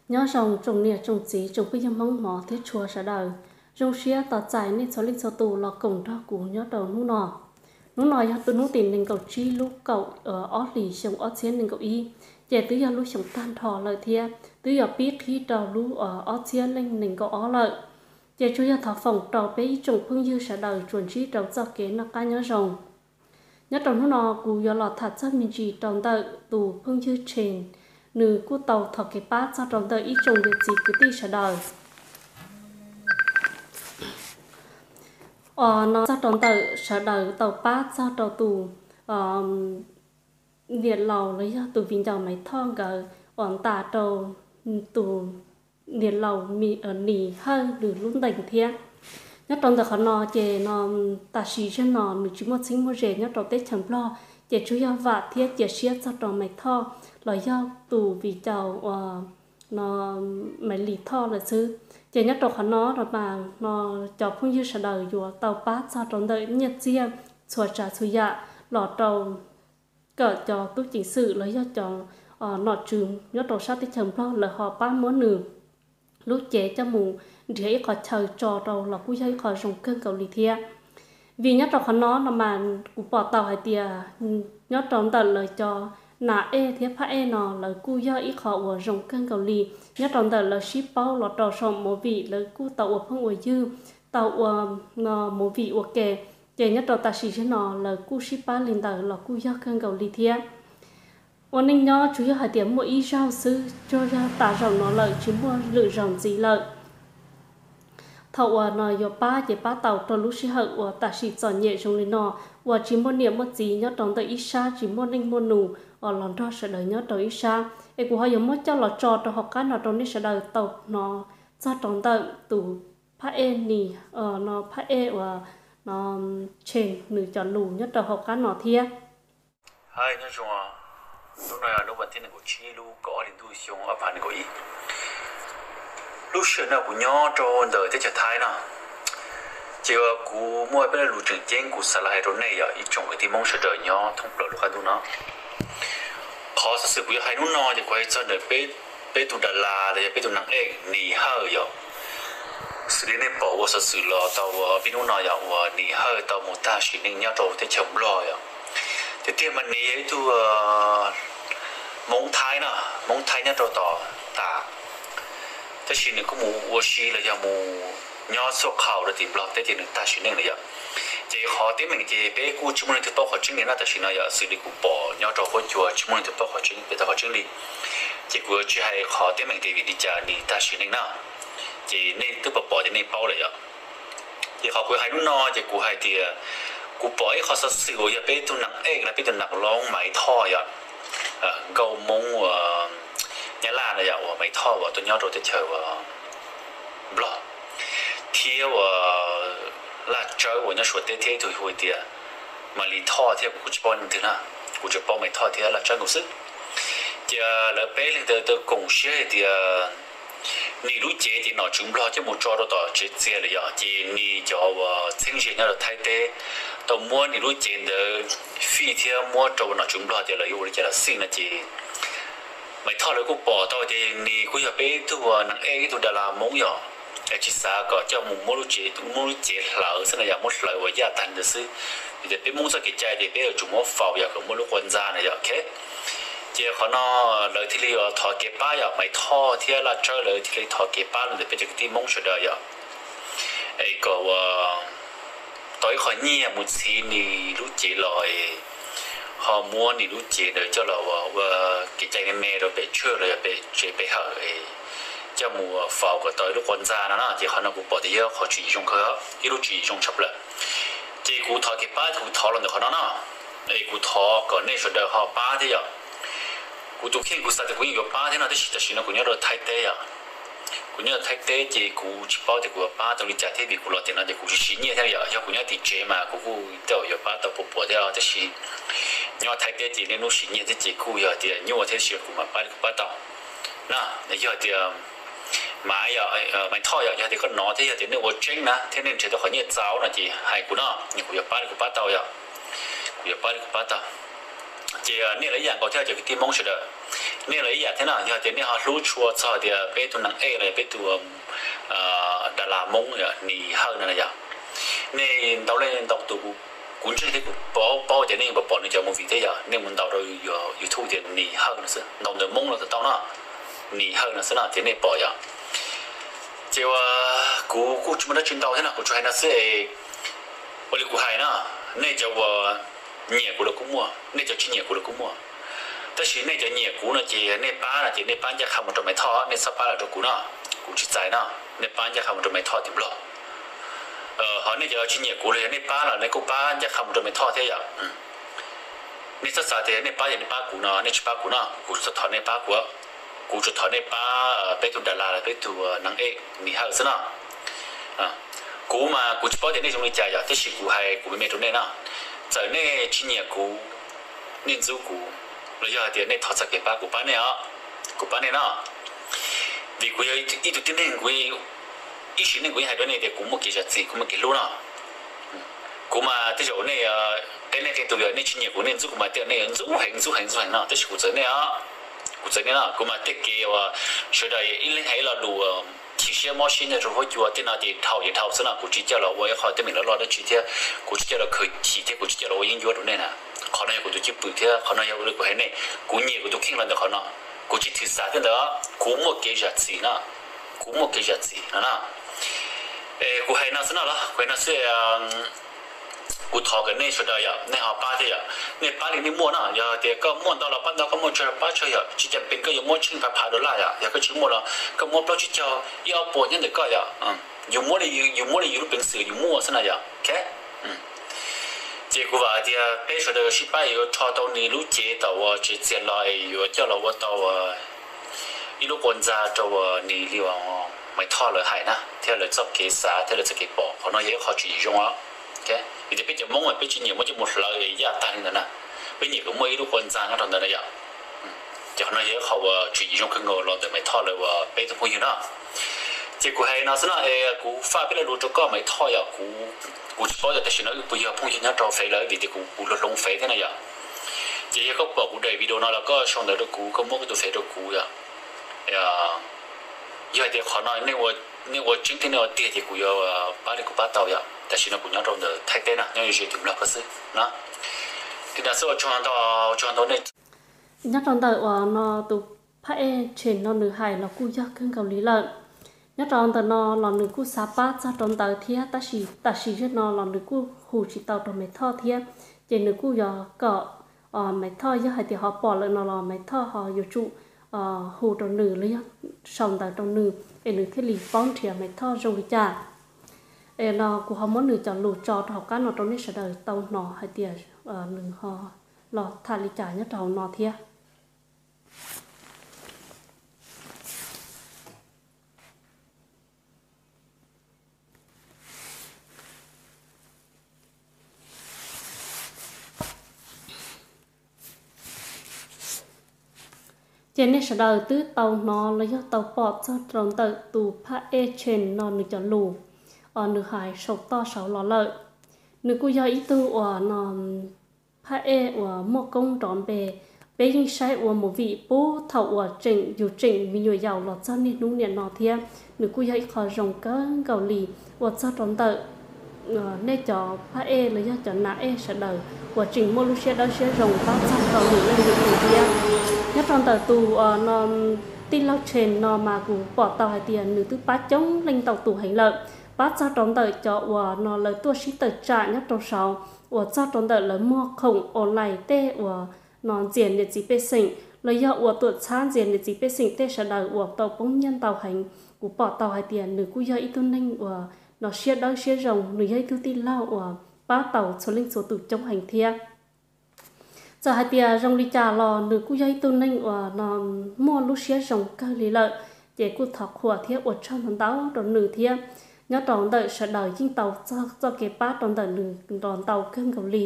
Nyob zoo tsoom niam tsoom txiv tsoom phooj ywg Hmoob hmov thiab tshua sawv daws. Zoo siab tos txais nej txhua leej txhua tus los koom nrog kuv nyob rau hnub no. Hnub no yog hnub tim nees nkaum tsib lub kaum ob hlis xyoo ob txhiab nees nkaum ib, ces twb yog lub xyoo tag nrho lawm thiab twb yuav pib qhib rau lub ob txhiab leej nees nkaum ob lawm. Ces tsuas yog thov foom rau peb ib tsoom phooj ywg sawv daws tsuas ntsib rau txoj kev noj qab nyob zoo. Nyob rau hnub no kuv yuav los tham txog me ntsis rau ntawm tus phooj ywg Tsheej, nws kuj tau thov kev pab txog rau ntawm ib tsoom niam txiv kwv tij sawv daws. Os, no txog rau ntawm sawv daws tau pab txog rau tus niam laus los yog tus viv ncaus Maiv Thoj nkawd uas ntas rau tus niam laus Nis Hawj nws lub ntees thiab. Nyob rau ntawm qhov no ces no tam sim zej no nws tsis muaj txheeb muaj ze nyob rau teb chaws Nplog, ces tsuas yog vam thiab cia siab txog rau Maiv Thoj los yog tus viv ncaus uas no Maiv Lis Thoj lawm xwb. Ces nyob rau qhov no los mas no cov phooj ywg sawv daws yuav tau pab txog rau ntawm nyiaj txiag txhua tsav txhua yam los rau kom cov tub ceev xwm los yog cov nom tswv nyob rau sab teb chaws Nplog lawv ho pab muab nws lub cev coj mus nrhiav ib qho chaw tso rau los kuj yog ib qho zoo kawg nkaus li thiab. Vim nyob rau qhov no no mas kuv pom tau hais tias nyob rau ntawm lawv cov nas ej thiab phaj ej no lawv kuj yog ib qho uas zoo kawg nkaus li. Nyob rau ntawm lawv sib paub los rau saum movie lawv kuj tau ua phooj ua ywg, tau ua movie ua ke, ces nyob rau tam sim zej no lawv kuj sib pab li ntawd los kuj yog kawg nkaus li thiab. Ua neej nyob tsuas yog hais tias muaj ib zaug xwb, tsuas yog tas zaum no lawm tsis muaj lwm zaus ntxiv lawm. Thaum uas no yuav pab ces pab tau rau lub sij hawm uas tam sim txom nyem zoo li no, uas tsis muaj niam muaj txiv nyob rau ntawm ib sab, tsis muaj neej muaj nus los nrog sawv daws nyob rau ib sab. Es kuv ho yuav muab coj los tso rau hauv qab no rau nej sawv daws tau hnov txog rau ntawm tus phaj ej Nis, no phaj ej uas no Tsheej nws cov lus nyob rau hauv qab no thiab. Hais nyob zoo, hnub no lub vas thib nees nkaum tsib lub kaum ob hlis ntuj xyoo ob phav nees nkaum ib. Lub sij hawm no kuv nyob rau ntawm teb chaws Thaib no, ces kuv muaj peb lo lus tseem ceeb kuv xav los hais rau nej yog ib tsoom kwv tij Hmoob sawv daws nyob thoob plaws lub qab ntuj no. Qhov xov xwm kuv yuav hais hnub no ces kuv hais txog ntawm peb tus das las los yog peb tus nas ej Nis Hawj yom. Xws li nej pom ua xov xwm los tau ua pib hnub no yog uas Nis Hawj tau mus tag sim neej nyob rau teb chaws Nplog yom. Tiag tiag mas Nis yog ib tug Hmoob Thaib no, Hmoob Thaib nyob rau tom tas, tab sis nws kuj mus ua si los yog mus nyob txhua qhov rau tim Nplog teb ces nws tag sim neej lawm yom. Ces qhov teeb meem ces peb kuj tsis muaj leej twg paub qhov tseeb li no tam sim no yom, xws li kuv pom nyob rau huab cua tsis muaj leej twg paub qhov tseeb pem tau qhov tseeb li. Ces kuv yuav tsis hais qhov teeb meem tias vim li cas Nis tag sim neej na, ces nej twb pom pom ces nej paub lawm yom. Ces qhov kuv hais hnub no ces kuv hais tias kuv pom ib qho xov xwm uas yog peb tug nas ej los peb tug nas loob Maiv Thoj yom, nkauj Hmoob uas Nyab Laj no yog uas Maiv Thoj uas tuaj nyob rau teb chaws uas Nplog, thiab uas Laj Tsawb uas nyob Suav teb thiab ib tug hu tias Maiv Lis Thoj thiab kuv kuj tsis paub leej twg na, kuv tsuas paub Maiv Thoj thiab Laj Tsawb nkaus xwb. Ces lawv peb leeg ntawd tau koom siab hais tias Nis lub cev ces nom tswv Nplog coj mus tso rau tom tsev txias lawm yom, ces Nis cov uas txheeb ze nyob rau Thaib teb tau muab Nis lub cev ntawd fij thiab muab rau nom tswv Nplog tias lawv yuav ua li cas los xij no ces Maiv Thoj lawv kuj pom tau tias Nis kuj yog peb tug nas ej ib tug das las Hmoob yom, es tsis xav kom coj mus muab lub cev, muab lub cev hlawv xwb no yom, muab hlawv ua yaj tag li ntawd xwb. Vim tias peb Hmoob txoj kev cai tias peb yuav tsum muab faus yog kom muaj lub quas ntxa no yom, ok. Ces qhov no lawv thiaj li thov kev pab yom, Maiv Thoj thiab Laj Tsawb lawv thiaj li thov kev pab los ntawm peb cov kwv tij Hmoob sawv daws yom, es kom ua tau ib qho nyiaj mus txhiv Nis lub cev los es ho muab Nis lub cev ntawd coj los ua kev cai me me rau pem tshwj los yog pem tsev pe hawm es coj mus faus kom tau ib lub quas ntxa no na. Ces qhov no kuv pom tias yog qhov tswv yim zoo kawg, ib lub tswv yim zoo tshaj plaws. Ces kuv thov kev pab, kuv thov los ntawm qhov no no, es kuv thov kom nej sawv daws ho pab thiab yom. Kuv tus kheej kuv xav tias kuv yeej yuav pab thiab no, tab sis tam sim no kuv nyob rau Thaib teb yom. Kuv nyob rau Thaib teb ces kuv tsis paub tias kuv yuav pab tau li cas thiab vim kuv los tim no ces kuv tsis siv nyiaj thiab yom. Yog kuv nyob tim tsev mas kuv kuj tej zaum yuav pab tau puas puas thiab, tab sis nyob Thaib teb ces niaj hnub siv nyiaj thiab ces kuj yog tias nyuaj thiab, tab sis kuv mam pab li kuv pab tau na. Yog tias Maiv, Maiv Thoj yom, yog tias koj hnov thiab yog tias nej ua tseeb na thiab nej nrhiav tau qhov nyiaj txaus no ces hais kuv no, kuv yuav pab li kuv pab tau yom. Kuv yuav pab li kuv pab tau. Ces nej los ib yam nkaus thiab cov kwv tij Hmoob sawv daws, Nej los ib yam thiab no, yog tias nej ho hlub tshua txog tias peb tus naj ej los yog peb tus das las Hmoob Nis Hawj no na yog, nej ntau leej ntau tus, kuv ntseeg thiab kuv paub tias nej yuav pom nws cov movie thiab yog, nej mus ntaus rau YouTube tias Nis Hawj no xwb, ntaus ntawv Hmoob los tau no, Nis Hawj no xwb no ces nej pom yog. Ces ua kuv kuj tsis muaj dab tsi ntau thiab no, kuv tsuas hais no xwb es, ua li kuv hais no, nej cov uas nyiam kuv los kuj muaj, nej cov tsis nyiam kuv los kuj muaj. Tab sis nej cov nyiam kuv no ces nej pab no ces nej pab ncaj qha mus rau Maiv Thoj, nej txhob pab los rau kuv no, kuv tsis txais no, nej pab ncaj qha mus rau Maiv Thoj tim Nplog. Ho nej cov tsis nyiam kuv los yog nej pab los nej kuj pab ncaj qha mus rau Maiv Thoj thiab yom. Nej txhob xav tias nej pab ces nej pab kuv no, nej tsis pab kuv no, kuv tsuas thov nej pab kuv, kuv tsuas thov nej pab peb tus das las los peb tus naj ej Nis Hawj xwb no. Kuv mas kuv tsis paub tias nej zoo li cas yom, tab sis kuv hais kuv me me rau nej no, txawm nej tsis nyiam kuv, nej ntxub kuv, los yog hais tias nej thov txoj kev pab, kuv pab nej os, kuv pab nej no. Vim kuv yog ib tug tib neeg, kuv ib sim neej kuv yeej hais rau nej tias kuv muaj kev zam txim, kuv muaj kev hlub no. Kuv mas tej zaum nej, qee nej qee tus yog nej tsis nyiam kuv, nej ntxub kuv mas tej nej ntxub heev ntxub heev ntxub heev no, tab sis kuv txawv nej os, kuv txawv nej no, kuv mas tej kev uas sawv daws ib leeg hais ib lo lus chim siab mob siab nyob rau huab cua tej no ces dhau ces dhau xwb no, kuv tsis coj los ua ib qho teeb meem loj loj dab tsi thiab kuv tsis coj los khaws chim thiab kuv tsis coj los ua yeeb ncuab rau nej na. Qhov no yog kuv tus cwj pwm thiab qhov no yog ua li kuv hais nej, kuv nyiam kuv tus kheej los ntawm qhov no, kuv tsis thwm xav tej ntawd, kuv muaj kev zam txim no, kuv muaj kev zam txim no na. Es kuv hais no xwb no los kuv hais no xwb. Kuv thov kom nej sawv daws yom, nej ho pab thiab yom, nej pab li nej muaj no, yog tias koj muaj ntau los pab ntau, koj muaj tsawg los pab tsawg yom, tsis cas pes koj yuav muab tsheej phav phav dollar yom, yog koj tsis muaj los koj muab plaub tsib caug ib ob puas nyob ntawm koj yom, yus muab li yus lub peev xwm yus muaj xwb na yom. Ces kuv vam hais tias peb sawv daws sib pab yuav rho tau nws lub cev thaum uas tsev txias los es yuav coj los ua tau ib lub qhua ntxa rau nws li uas Maiv Thoj lawv hais na, thiab lawv txoj kev xav thiab lawv txoj kev pom, qhov no yog ib qho tswv yim zoo os. Vim tias peb cov Hmoob mas peb tsis nyiam muab coj mus hlawv yaj tag li ntawd na, peb nyiam kom muaj ib lub qhua ntxa nyob rau ntawd na yom. Ces qhov no yog ib qho uas tswv yim zoo kawg nkaus los ntawm Maiv Thoj lawv uas peb tus phooj ywg no. Ces kuv hais no xwb no es kuv faj peb lo lus rau koj Maiv Thoj yom, kuv tsis paub tias tam sim no wb puas yog phooj ywg nyob rau fev lawm vim tias kuv kuv hloov fev thiab no yom. Ces yog koj pom kuv daim video no los koj sau ntawv rau kuv, koj muab koj tus fev rau kuv yom. Yog hais tias qhov no nej ua tseeb thiab nej ua tiag ces kuv yuav pab li kuv pab tau yom. Tam sim no kuv nyob rau ntawm Thaib teb no, nyob ze tim Nplog ko xwb no. Li ntawd xwb, ua tsaug ntau, ua tsaug ntau nej. Nyob rau ntawm uas no tus phab ej Tshen no nws hais los kuj yog kawg nkaus li lawm. Nyob rau ntawm no los nws kuj xav pab txog rau ntawd thiab, tab sis tam sim zej no los nws kuj hu tsis tau rau Maiv Thoj thiab. Ces nws kuj yuav kom Maiv Thoj yog hais tias ho pom lawm no los Maiv Thoj ho yuav tsum hu rau nws los yog sau ntawv rau nws es nws thiaj li paub nrhiav Maiv Thoj zoo li cas. Es no kuv ho muab nws cov lus tso rau hauv qab no rau nej sawv daws tau hnov hais tias nws ho los tham li cas nyob rau hauv no thiab. Ces nej sawv daws twb tau hnov los yog tau pom txog rau ntawm tus phab ej Tshen no nws cov lus, nws hais saum toj saud los lawm. Nws kuj yog ib tug uas no phab ej uas muaj koob nrov npe, peb yeej saib ua movie puag thaum uas tseem yus tseem me nyuam yaus los txog niaj hnub niam no thiab. Nws kuj yog ib qho zoo kawg nkaus li uas txog rau ntawm nej cov phab ej los yog cov nas ej sawv daws uas tseem muaj lub siab dawb siab zoo pab txog rau nws leej nws tus thiab. Nyob rau ntawm tus no tij laug Tshen no mas kuv pom tau hais tias nws twb pab coob leej ntau tus heev lawm, pab txog rau ntawm cov uas no lawv tuaj sib tawm tsam nyob rau saud uas txog rau ntawm lawv muag khoom online tej uas no ntxias niam txiv pej xeem los yog ua tuam txhab ntxias niam txiv pej xeem tej sawv daws uas tau poob nyiaj ntau heev. Kuv pom tau hais tias nws kuj yog ib tug neeg uas no siab dawb siab zoo, nws yog ib tug tij laug uas pab tau txhua leej txhua tus coob heev thiab. Txawm hais tias zoo li cas los nws kuj yog ib tug neeg uas no muaj lub siab zoo kawg li lawm, ces kuj thov qhuas thiab ua tsaug ntau ntau rau nws thiab. Nyob rau ntawm sawv daws yeej tau txoj kev pab rau ntawm nws nrov ntau kawg nkaus li.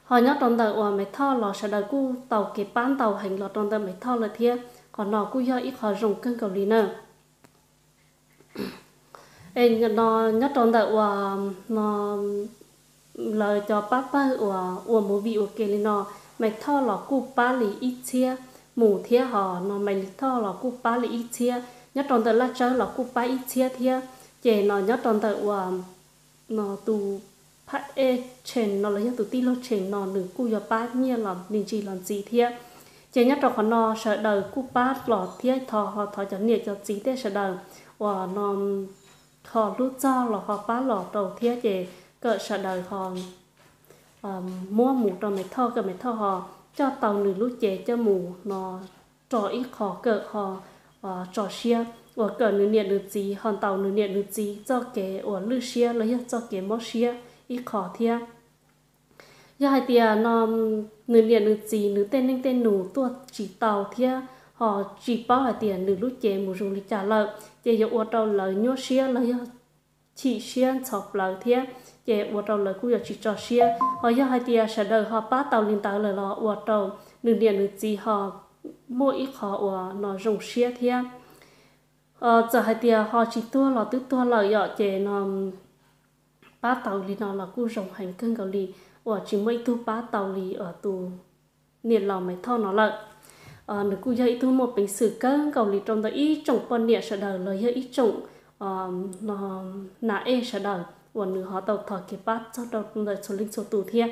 Ho nyob rau ntawm uas Maiv Thoj los sawv daws kuj tau kev pab ntau heev los rau ntawm Maiv Thoj lawm thiab, qhov no kuj yog ib qho zoo kawg nkaus li na. Es no nyob rau ntawm uas no lawv cov pab pawg uas ua movie ua ke li no, Maiv Thoj los kuj pab li ib txhiab mus thiab, hos no Maiv Thoj los kuj pab li ib txhiab, nyob rau ntawm Laj Tsawb los kuj pab ib txhiab thiab. Ces no nyob rau ntawm uas no tus phab ej Tsheej no los yog tus tij laug Tsheej no nws kuj yuav pab nyiaj los me ntsis los ntxiv thiab. Ces nyob rau qhov no sawv daws kuj pab los thiab, thov ho thov cov niam cov txiv tej sawv daws uas no ho hlub txog los ho pab los rau thiab, ces kom sawv daws ho muab mus rau Maiv Thoj, kom Maiv Thoj ho coj tau nws lub cev coj mus no rau ib qho kom ho tso siab, uas kom nws niam nws txiv ho ntaus nws niam nws txiv txoj kev uas lwj siab los yog txoj kev mob siab ib qho thiab. Yog hais tias no nws niam nws txiv nws tej neej tej nus tuaj tsis tau thiab ho tsis paub hais tias nws lub cev mus zoo li cas lawm, ces yuav ua rau lawv nyuaj siab los yog chim siab ntxhov plawv thiab, ces ua rau lawv kuj yuav tsis tso siab. Ho yog hais tias sawv daws ho pab tau li ntawd lawm los ua rau nws niam nws txiv ho muaj ib qho uas no zoo siab thiab. Txawm hais tias ho tsis tuag los twb tuag lawm yom, ces no pab tau li no los kuj zoo heev kawg nkaus li, uas tsis muaj ib tug pab tau li tus niam laus Maiv Thoj no lawm. Nws kuj yog ib tug muaj peev xwm kawg nkaus li rau ntawm ib tsoom poj niam sawv daws los yog ib tsoom no nas ej sawv daws uas nws ho tau thov kev pab txog rau ntawm txhua leej txhua tus thiab.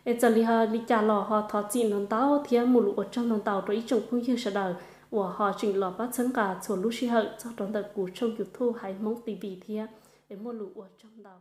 Es txawm li ho li cas los ho thov txim ntau ntau thiab muaj lus ua tsaug ntau ntau rau ib tsoom phooj ywg sawv daws uas ho tseem los pab txhawb nqa txhua lub sij hawm txog rau ntawm kuv tshooj YouTube Haiv Hmoob T V thiab. Es muaj lus ua tsaug ntau.